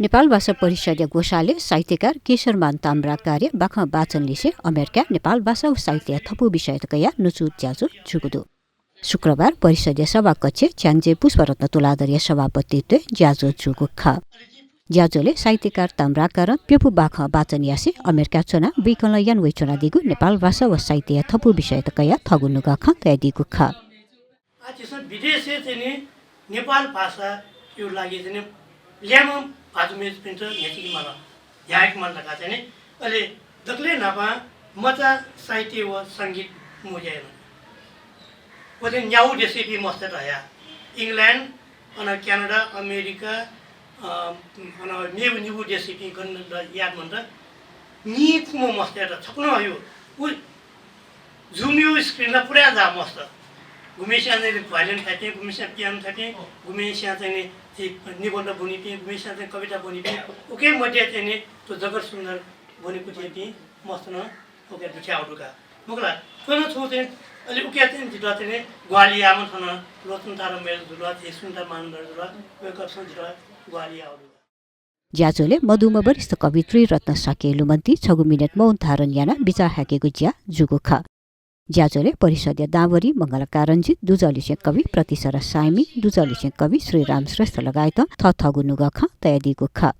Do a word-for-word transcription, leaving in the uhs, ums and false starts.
नेपाल भाषा परिषदया ग्वसालय् साहित्यकार केशरमान ताम्राकारया बाखं वाचन लिसें अमेरिकाय् नेपाल भाषा व साहित्यया थपु विषयत कयाः न्वचु ज्याझ्वः जूगु दु। शुक्रबार परिषदया सभाकक्षय् च्याङ्जे पुष्परत्न तुलाधरया सभापतित्वय् ज्याझ्वः जूगु खः। ज्याझ्वलय् साहित्यकार ताम्राकारं प्यपु बाखं वाचन यासें अमेरिकाय् च्वनाः बुइकलं याना वयाच्वनादीगु नेपाल भाषा व साहित्यया थपु विषयत कयाः थःगु नुगः खँ तयादीगु खः। आः झीसं विदेशय् चाहिँ नि नेपाल भाषाया लागि चाहिँ नि ल्याय्म्ह भाजु मय्जुपिन्त न्ह्यचिके माल, न्ह्याके माल धकाः चाहिँ नि अले दकलय् न्हापां मचा साहित्य व संगीत मुंज्या याना। व चाहिँ न्यागू देशय्पिं मस्तय्त हया, इङ्ल्यान्ड, अन क्यानाडा, अमेरिका, अ, अन मेगु निगू देशय्पिं गन यात मन्त। निखुम्ह मस्तय्त छकलं हयो। उ Zoom-या screen ला पुरा जा मस्त। गुम्हेस्यां चाहिँ violin थाइपिं, गुम्हेस्यां piano थाइपिं, गुम्हेस्यां चाहिँ नि निबन्ध ब्वनीपिं, गुम्हेस्यां चाहिँ कविता ब्वनीपिं, उके मध्ये चाहिँ नि थ्व जगत सुन्दर ब्वनेकुथिपिं मस्त नं उके दुथ्याः दुका। मखु ला, थ्व नं छु चाहिँ अलि उके चाहिँ जितः चाहिँ नि ग्वाहालि याःम्ह थन लोचन तारा मय्जु जुल, झी सुनिता मानन्धर जुल, वय्कःपिन्सं जितः ग्वाहालि याः दुका। ज्याझ्वलय् मदुम्ह वरिष्ठ कवि त्रिरत्न शाक्यया लुमन्ति छगू मिनेट मौन धारण यानाः बिचाः हाकेगु ज्या जूगु खः। ज्याझ्वलय् परिषदया दांवरि मंगला कारञ्जित, दुजःलिसें कवि प्रतिसरा सायमि, दुजःलिसें कवि श्रीराम श्रेष्ठ लगायतं थःथःगु नुगः खँ तयादीगु खः।